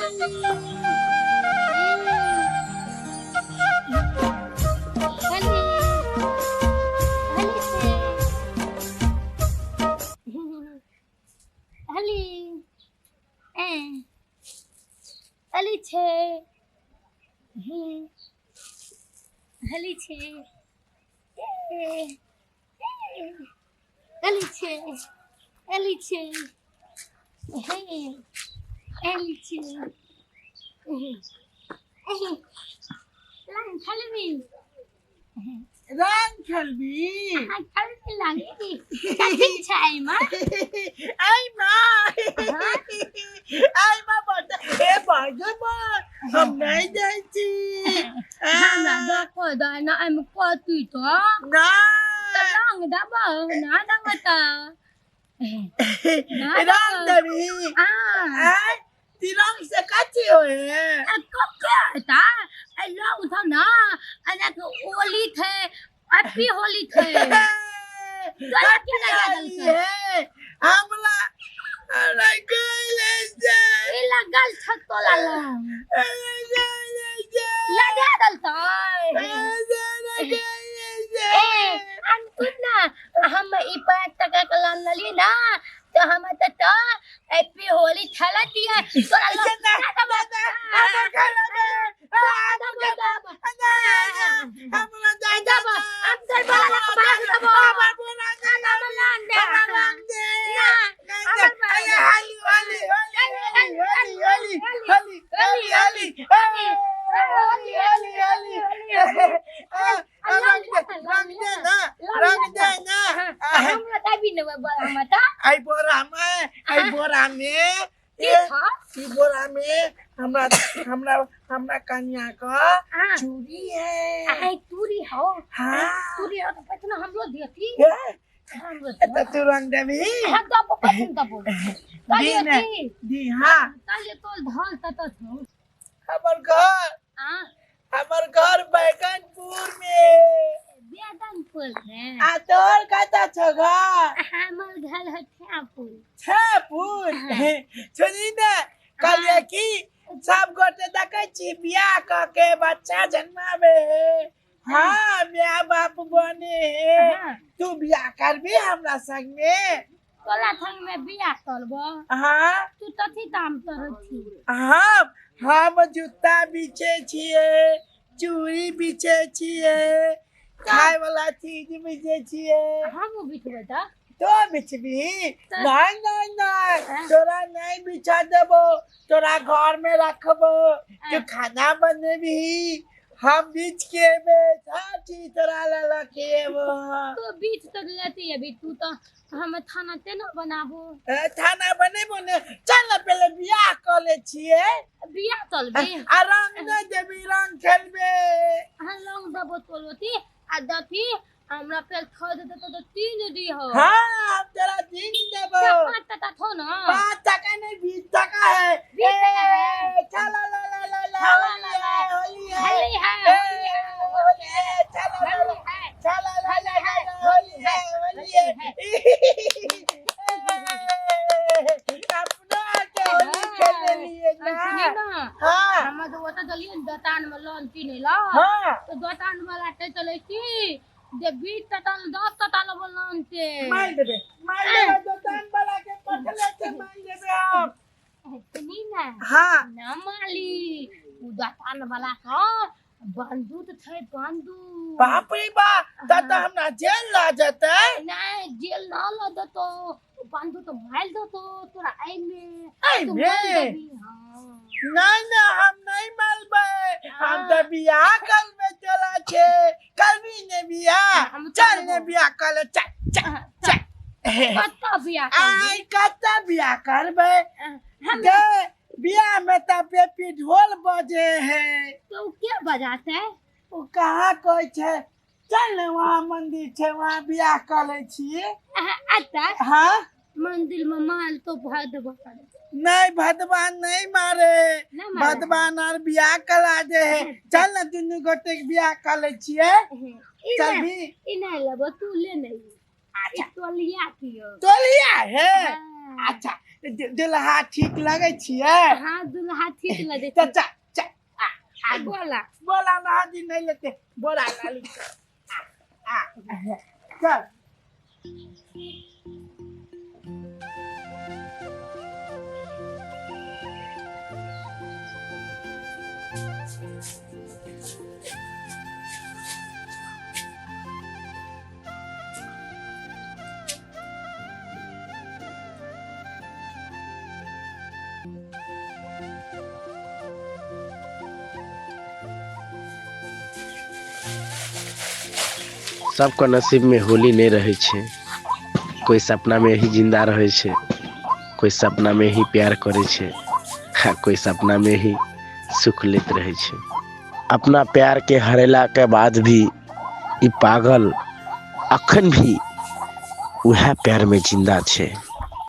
होली होली छै होली ए होली छै होली छै ए होली छै होली छै होली छै लाइन खेलबी रंग खेलबी हाँ खेलबी लागी कथी छै एहिमे आई माँ आई माँ बता ए बाजो माँ हम नहीं जाइ छी हमरा दऽ कऽ दऽ ने एहिमे कथी तऽ ना तऽ रंग देबौ ना देबौ तऽ ना रंग देबी हाँ आय ती रंग से कथी होय है आ कके हेता आ लंग था ना आ ना ओली थे हैप्पी होली थे तोरा के लगा देलकै है हमरा हमरा गइले छै ई लगल छ तोला लंग लगा देलकै ए हम सुन ना हम ई 5 टका के लान लेली ना तो हम त तो हैप्पी होली खेला दिए तोरा लंग ना देबो देबो हम तोर बोला लग भाग देबो ना ना ना ना हमरा दाबी ने बोला मत आई बोरा में आई बोरा में की था ई बोरा में हमरा हमरा हमरा कन्या का हां चूड़ी है। आई तूरी हो। हाँ। तूरी हो तो पैसा हमरो देती। हे, हमरो त तू रंग देबी। हां दबो पैसा दबो दी ने दी। हाँ। ताले तो धल त त छौ। हमर घर हां। हमर घर बैगनपुर में। बेदनपुर में। आ तोहर कतऽ छौ घर? हमर घर है ठेपुर। छेपुर? सुनी ने, कहलियै कि सब गोटे देखै छी बियाह कऽ के बच्चा जन्माबे है, हाँ, माय बाप बने है। हाँ। तू बियाह करबी हमरा संग में? तोला संग में बियाह करबो? हाँ। तू तथी दाम करै छी? हम जूता बिचै छियै, चूड़ी बिचै छियै, खाय वाला चीज बिचै छियै। हमहूँ बिकबै तऽ। तो बिचबी? नहीं नहीं नहीं, तोरा नहीं बिछा देबो, तोरा घर में रखबो, तू खाना बनेबी, हम बीच के एबे, सब चीज तोरा ला ला के एबो। तू बीच तऽ लेती अभी तू तऽ हम थाना ते न बनाबो। ए, थाना बनेबो ने, चल ने पहले बियाह कऽ ले छियै। बियाह चलबी? आ रंग नहि देबी? रंग खेलबे। अहाँ लौंग देबो तोलती आ दथी हमरा फेर खा देते तो तीन दी हो। हाँ, हम तोरा दिन देबो। 5 टका थो ना। 5 टका नहीं, 20 टका है। 20 टका है। ए, चलो ला ला ला ला। ला, होली ला, है। ला। होली है। होली है। ए, होली है। होली है, चलो ला ला। होली है। चलो ला ला ला ला, होली है, होली है। ए, अपना के होली खेले लिए सुनी ना। ना। हाँ। हम तो ओतऽ गेलियै ने दोकान में लोन किनै ला। हाँ। तो दोकान वाला कहै चलै की जे 20 टका में 10 टका लेबो लोन से। मार देबे, मार देबे, दुकान वाला के पकड़े के मार देबे हम। सुनी ना। हाँ। ना माली उ दोकान वाला का बंदूक छै, बंदूक। बाप रे बाप, त तऽ हमरा जेल लऽ जेतै। नहीं, जेल ना ल देतो, बंदूक तो मार देतो तोरा एमे। एहिमे? तू मार देबी, हाँ। नहीं ना, हम नहीं मारबै, हम तऽ बियाह करबै। चला छै, करबी ने बियाह? हम चल करबो। ने बियाह कर ले, चल चल चल। कतऽ बियाह करबी? आइ कतऽ बियाह करबै? हम गे, बियाह में तऽ बेपी ढोल बजे है। तो उ के बजाते? ओ कहाँ कहै छै, चल ने वहाँ मंदिर छै, वहाँ बियाह कर लै छियै। आता। हाँ। मंदिर में माल तो भदवा। नहीं, भदवान नहीं मारे। नहीं मारे। भदवान और बियाह करा दे है। चल ना, दुनू गोटे के बियाह कर लै छियै। चल भी। ई नहीं लेबो, तू ले नहीं। अच्छा तोलिया कियो। तोलिया है? हाँ। अच्छा, दुल्हा ठीक लगै छियै? हाँ, दुल्हा ठीक लगे। तऽ चा चा। आ बोला। बोला ना जी नहीं लेते, बोला लाली, आ आ चल। सबके नसीबमे होली नहि रहै छै। कोइ सपनामे ही जिन्दा रहै छै, कोइ सपनामे ही प्यार करै छै आ कोइ सपनामे ही सुख लैत रहै छै। अपना प्यारके हरेलाके बाद भी ई पागल अखन भी उएह प्यारमे जिन्दा छै।